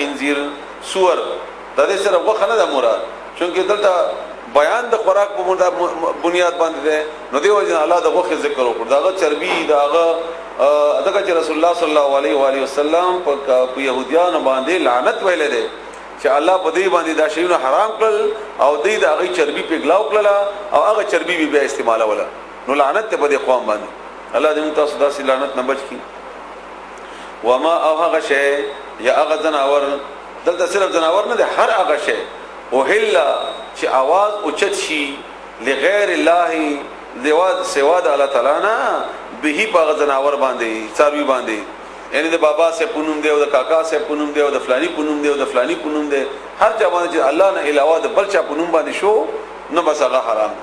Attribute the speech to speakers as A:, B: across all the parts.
A: خنزیر سور، د دې سره غوښه نه ده مراد، چونکه دلته بیان د خوراک په بنیاد باندې ده، نو دی وجه الله د غوښه ذکر وکړ، داغه چربي داغه. دغه چې رسول الله صلی الله علیه و علیه وسلم په يهوديانو باندې لعنت ویل دي چې الله په دې باندې دا شیونه حرام کړل او دې د هغه چربي په ګلاو کړل او هغه چربي بیا استعمالوله، نو لعنت ته په دې قوم باندې. الله دې موږ تاسو داسې لعنت نه بچ کړي. وما او هغه شی یا هغه ځناور، دلته صرف ځناور نه ده، هر هغه شی اوهل چې आवाज اوچت شي لغیر الله دیوا سوا د الله تعالی نه به په هغه ځناور باندې، څاروي باندې، یعنی د بابا سه پونم دی او د کاکا سه پونم دی او د فلانی پونم دی او د فلانی پونم دی، هر چا باندې چې الله نه علاوه د بل چا پونم باندې شو، نو بس هغه حرام.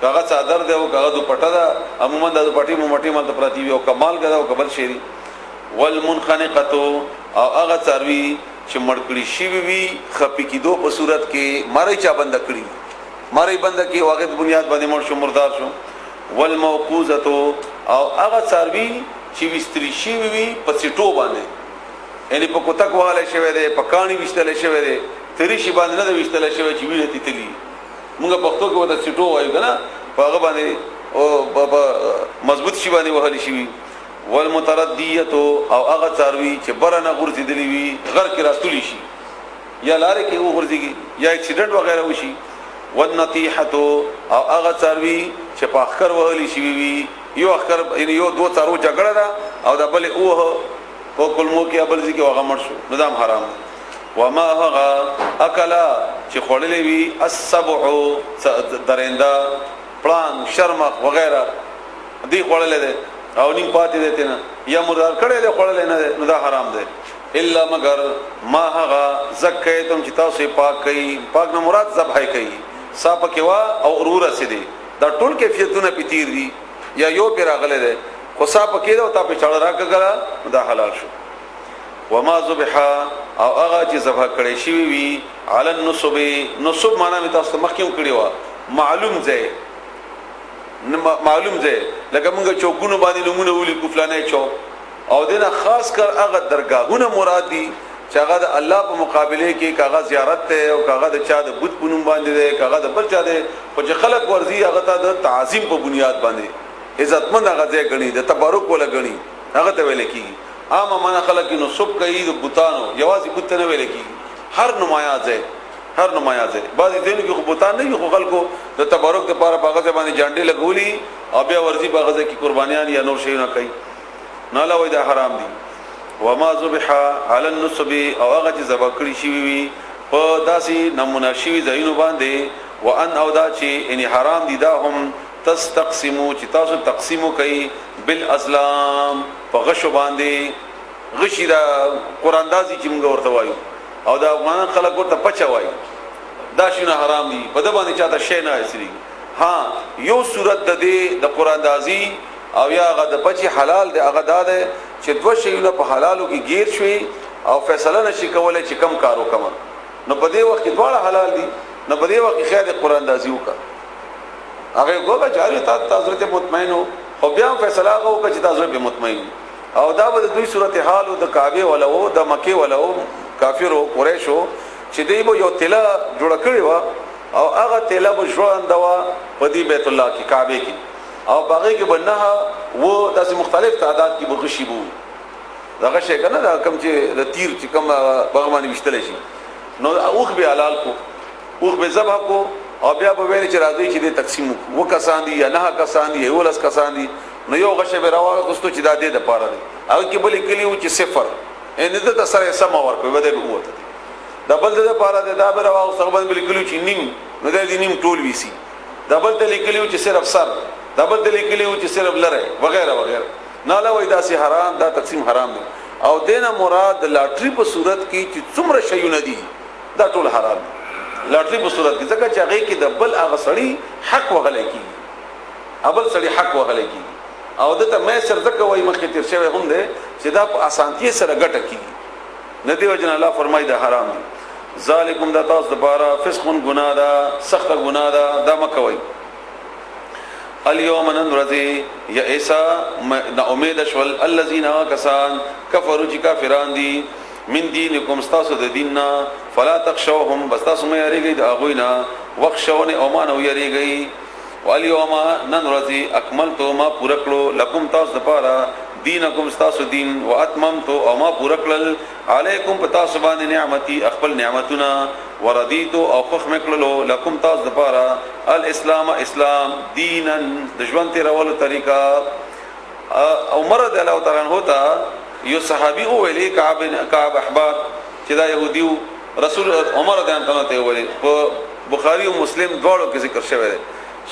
A: هغه څادر دی او هغه دوپټه ده، عموما د دوپټې موټي مال ته پراتی وي، او کمال غدا او کبل شری. والمنخنقه او هغه څاروي چې مړ کړي شوي وي خپې کېدو په صورت کې، مری چا بند کړي، مری بند کړي او هغه بنیاد باندې مړ شو، مردار شو. والموقوزه او هغه څاروي چې وستری شوي وي په سټو باندې، یعنی په کوتک وهلی شوی دی، په کاڼي ویشتلی شوی دی، تری شي باندې نه دی ویشتلی شوی چې وینه ترې تلي. موږ پښتو کې ورته سټو وایو که نه، په هغه باندې او په مضبوط شي باندې وهلی شوي. والمتردیه او هغه څاروي چې بره نه غورځېدلي وي، غر کې راستولی شي یا لارې کې وغورځېږي یا اکسیډنټ وغیره وشي. والنطیحه او هغه څاروي چې په اخکر وهلی شوي وي، یو اخکر یعنی یو دوه څارو جګړه ده او د بلې اوه په کلمو کې بل ځای کې هغه مړ شو، نو دا هم حرام دی. وما هغه اکلا چې خوړلې وي السبع درنده، پړانګ، شرمخ وغیرہ دی خوړلې ده او نیم پاتې دی تنه یا مردار کړی دی خوړلې نه دی، نو دا حرام دی. الا مگر ما هغه زکیتم چې تاسو یې پاک کړئ، پاک نه مراد ذبح کړئ، سا پکې وا او ورور رسېدي، دا ټول کیفیتونه پې تیر دي یا یو پې راغلی دی، خو سا پکې ده او تا پې چاړه راکږله، نو دا حلال شو. وما ذبح او هغه چې ذبح کړی شوی وي علی النصب، نصب معنا مې تاسو ته مخکې هم کړې وه، معلوم ځای، معلوم ځای، لکه موږ چوکونو باندې نومونه ولیکو فلانی چوک، او دینه خاص کر هغه درگاهونه مراد دي چې هغه د الله په مقابله کې کاغه زیارت ته او کاغه د چا د بت په نوم باندې دی، کاغه د بل چا دی، خو چې خلک ورځي هغه ته د تعظیم په بنیاد باندې عزتمند هغه ځای ګڼي، د تبرک ولا ګڼي، هغه ته ویل کېږي. عامه معنا خلک نو سب کوي د بتانو، یوازې بت ته نه ویل کېږي، هر نمایا ځای، هر نمایا ځای. بعضې ځایونو کې خو بتان نه وي، خو خلکو د تبرک دپاره په هغه ځای باندې جنډې لګولي او بیا ورځي په هغه ځای کې قربانیان یا نور شیونه کوي، نو الله وایي دا حرام دي. وما ذبح علی النصب او هغه چې ذبح کړي شوي وي په داسې نمونه شوي ځایونو باندې، وان او دا چې یعنی حرام دي دا هم تستقسمو چې تاسو تقسیم وکړئ بالازلام په غشو باندې. غشي دا قراندازي چې موږ ورته وایو او دا افغانان خلک ورته پچه وایي، دا شیونه حرام دي، په ده باندې چاته شی نه حاصلېږي. ها یو صورت د دې د قراندازي او یا هغه د پچې حلال دی، هغه دا دی چې دوه شیونه په حلالو کې ګیر شوي او فیصله نشي کولی چې کم کار وکړم، نو په دې وخت کې دواړه حلال دي، نو په دې وخت کې خیر د قراندازي وکړه. هغه وګوره چې هرې تا زړه ته مطمئن و، خو بیا هم فیصله هغه وکړه چې تا زړه پرې مطمئن. او دا به د دوی صورتحال و، د کعبې والا و، د مکې والا و، کافرو قریشو، چې دوی به یو تله جوړه کړې وه او هغه تله به ژوند وه په دې بیت الله کې، کعبې کې، او په هغې کې به نه و داسې مختلف تعداد کې به غشي به وو، دغه شی که نه دا کوم چې د تیر چې کوم په هغه باندې ویشتلی شي، نو اوښ به حلال کو، اوښ به ذبح کو او بیا به ویل چې راځئ چې دې تقسیم وکړو، اووه کسان دي یا نهه کسان دي یا 11 کسان دي، نو یو غشی به راواخیستو چې دا دې دپاره دی، هغه کې بل لیکلي وو چې صفر، یعنې ده ته سره یې سمه ورکړې به دی به ووته دی، دا بل د دپاره دی، دا به راواخیستو، هغه باندې به لیکلي وو چې نیم، نو دی دې نیم ټول ویسي، دا بل ته لیکلي وو چې صرف سر، دا بل ته لیکلي وو چې صرف لری وغیره وغیره. نه الله وایي داسې حرام، دا تقسیم حرام دی. او دینه مراد د لاټري په صورت کې چې څومره شیونه دي دا ټول حرام دي لاټري په صورت کې، ځکه چې هغې کې د بل هغه سړي حق وهلی کېږي، بل سړي حق وهلی کېږي، او ده ته میسر ځکه وایي مخکې تېر شوی هم دی چې دا په اسانتیې سره ګټه کېږي. نه دې وجې نه الله فرمایي دا حرام دي. ذالکم دا تاسو دپاره فسق ګناه ده، سخته ګناه ده، دا مه کوئ. الیوم نن ورځې یئسا نا امید شول الذین کسان کفروا چې کافران دي من دینکم ستاسو د دین نه، فلا تخشوهم، بس تاسو مې یریږئ د هغوی نه، واخشوني او ما نه ویریږئ. والیوم نن ورځې اکملت ما پوره کړو لکم تاسو دپاره دینکم ستاسو دین، واتممت او ما پوره کړل علیکم په تاسو باندې نعمتي خپل نعمتونه، وردیت او خوښ مې کړلو لکم تاسو دپاره الاسلام اسلام دینا د ژوند تېرولو طریقه. عمر رضی الله تعالی عنہ ته یو صحابي وویلې کعب احبار چې دا يهودي، رسول عمر رضی الله عنه ته وویلې، په بخاری او مسلم دواړو کې ذکر شوی دی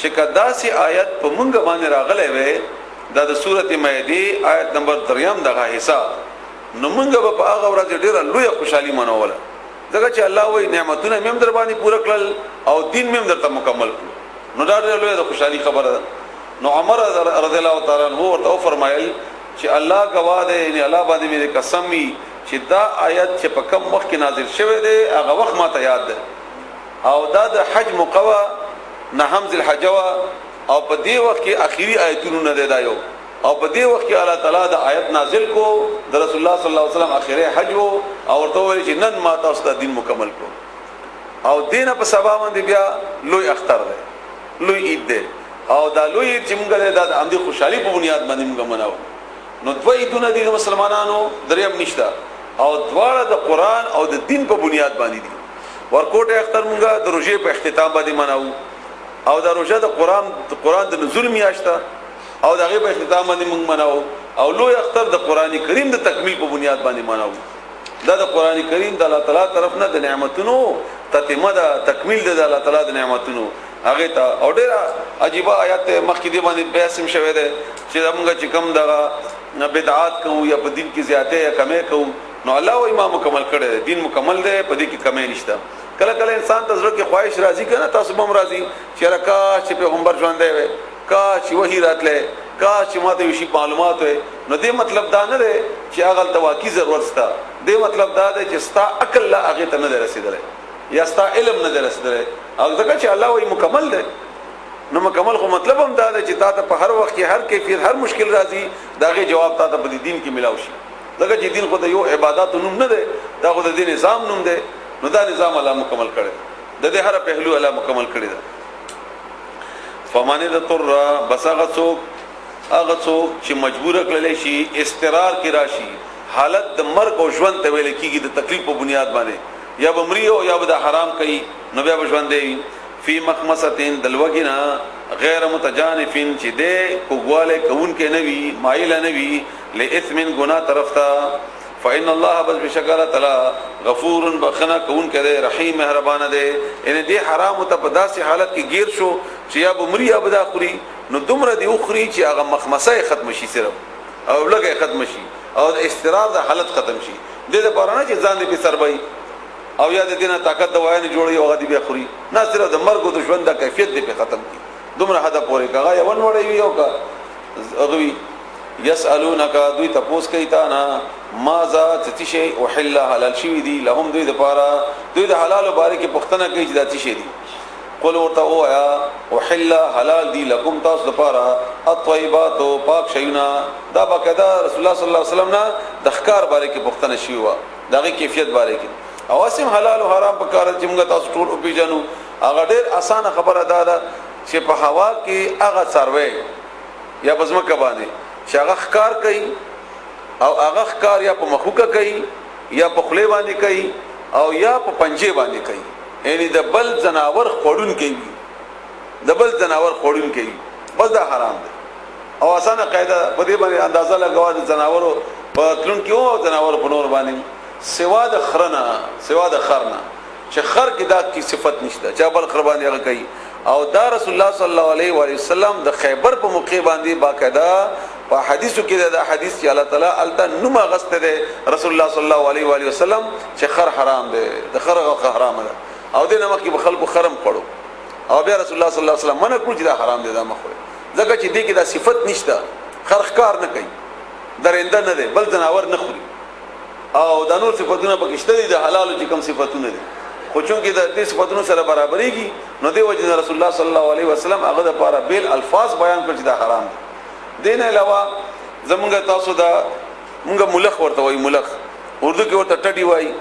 A: چې کدا سي آیت په مونږ باندې راغلی وي، دا د سورته مائده آیت نمبر دریم دغه حصہ، نو مونږ به په هغه ورځ ډیره لویه خوشحالي منوله، ځکه چې الله وایي نعمتونه مې هم در باندې پوره کړل او دین مې هم درته مکمل کړو، نو دا ډیره لویه د خوشحالي خبره ده. نو عمر رضی الله تعالی عنہ ورته فرمایل چې الله گواه دی، یعنی الله باندې مې قسم وي چې دا آیت چې په کم وخت کې نازل شوی دی هغه وخت ما ته یاد ده، او دا د حج موقع نه هم ذل حج او په دې وخت کې اخیری آیتونه نه دی دا یو، او په دې وخت کې الله تعالی دا آیت نازل کو د رسول الله صلی الله علیه وسلم اخیری حج وو، او ورته ویل چې نن ما تاسو ته دین مکمل کړو. او دینه په سبا باندې بیا لوی اختر دی، لوی عید دی، او دا لوی عید چې موږ دا د همدې خوشحالي په بنیاد باندې موږ مناو. نو دوه عیدونه دي د مسلمانانو، دریم نشته، او دواړه د قرآن او د دین په بنیاد باندې دي. ورکوټه اختر موږ د روژې په اختتام باندې مناو، او دا روژه د قرآن د نزول میاشت ده، او د هغې په اختتام باندې موږ مناو. او لوی اختر د قرآن کریم د تکمیل په بنیاد باندې مناو. دا د قرآن کریم د الله تعالی طرف نه د نعمتونو تتمه ده، تکمیل ده د الله تعالی د نعمتونو هغه ته. او ډیره عجیبه آیات مخکې دی باندې بحث هم شوی دی چې موږ چې کوم دغه بدعات کوو یا په دین کې زیاته یا کمې کوو، نو الله وایي ما مکمل کړی دی، دین مکمل دی، په دې کې کمې نشته. کله کله انسان ته زړه کې خواهش راځي کنه، تاسو به هم راځي چې یاره کاش چې پیغمبر ژوندی وی، کاش چې وحي راتلی، کاش چې ماته یو شي معلومات وی. نو دې مطلب دا نه دی چې هغه ته واقعي ضرورت شته، دې مطلب دا دی چې ستا عقل لا هغې ته نه دی رسېدلی یا ستا علم نه دی رسېدلی، او ځکه چې الله وایي مکمل دی، نو مکمل خو مطلب هم دا دی چې تا ته په هر وخت کې هر کیفیت هر مشکل راځي د هغې جواب تا ته په دې دین کې ملاو شي. ځکه چې دین خو د یو عباداتو نوم نه دی، دا خو د دې نظام نوم دی، نو دا نظام الله مکمل کړی، د دې هر پهلو الله مکمل کړی ده. فمن اضطر، بس هغه څوک چې مجبور کړل شي، اضطرار کې راشي، حالت د مرګ او ژوند ته ویل کېږي د تکلیف په بنیاد باندې، یا به مري او یا به د حرام کوي، نو بیا به ژوندی وي. فی مخمصتین، د لوږې نه غیر متجانفین، چې دی کوږوالی کوونکی نه وي، مایله نه وي، لاثم ګناه طرف ته. فإن الله بس بشک الله تعالی غفور بخنه کوونکی دی، رحیم مهربان دی. یعنی دې حرام ته په داسې حالت کې ګیر شو چې یا به مري یا به دا خوري، نو دومره دی وخوري چې هغه مخمصه یې ختم شي صرف، او لږه یې ختم شي، او د اضطرار د حالت ختم شي. دې دپاره نه چې ځان دې پرې سربوي او یا د دې نه طاقت دوايانې جوړوي او هغه دې بیا خوري، نه، صرف د مرګ او د ژوند د کیفیت دې پرې ختم کړي دومره حده پورې، که هغه یوه نوړی وي او که هغه وي. یسألونک، دوی تپوس کوي تا نه، ماذا څه شی احل حلال شوي دي لهم دوی دپاره، دوی د حلالو باره کې پوښتنه کوي چې دا څه شی دي. قل ورته ووایه احل حلال دي لکم تاسو دپاره الطیبات پاک شیونه. دا باقاعده رسول الله صلی الله علیه وسلم نه د ښکار باره کې پوښتنه شوې وه، د هغې کیفیت باره کې. او هسې هم حلال او حرام په کار چې موږ تاسو ټول وپېژنو. هغه ډېر اسانه خبره دا ده چې په هوا کې هغه څاروی یا په ځمکه باندې چې هغه ښکار کوي، او هغه ښکار یا په مخوکه کوي یا په خولې باندې کوي او یا په پنجې باندې کوي، یعنی د بل ځناور خوړونکی وي، د بل ځناور خوړونکی وي، بس دا حرام دی. او اسانه قاعده په دې باندې اندازه لګوه د ځناورو په تلونکي او ځناورو په نور باندې، سوا د خره نه، سوا د خر نه چې خر کې دا کی صفت نشته چې بل خر باندې هغه کوي. او دا رسول الله صلی الله علیه و وسلم د خیبر په موقع باندې باقاعده په حدیثو کې دا حدیث چې الله تعالی الته نوم غسته ده رسول الله صلی الله علیه و وسلم چې خر حرام ده، د خر غوښه حرام ده. او د نمک کې خلکو خرم خوړو، او بیا رسول الله صلی الله علیه وسلم منع کړو چې دا حرام ده، دا مخوره، ځکه چې دې کې دا صفت نشته، خر ښکار نه کوي، درنده نه ده، بل ځناور نه خوري، او دا نور صفتونه پکې شته دي د حلالو چې کوم صفتونه دي، خو چونکې د دې صفتونو سره برابرېږي، نو دې وجې نه رسول الله صلی الله علیه وسلم هغه دپاره بېل الفاظ بیان کړ چې دا حرام دی. دې نه علاوه زمونږ تاسو دا مونږ ملخ ورته وایو، ملخ اردو کې ورته ټډي وایي.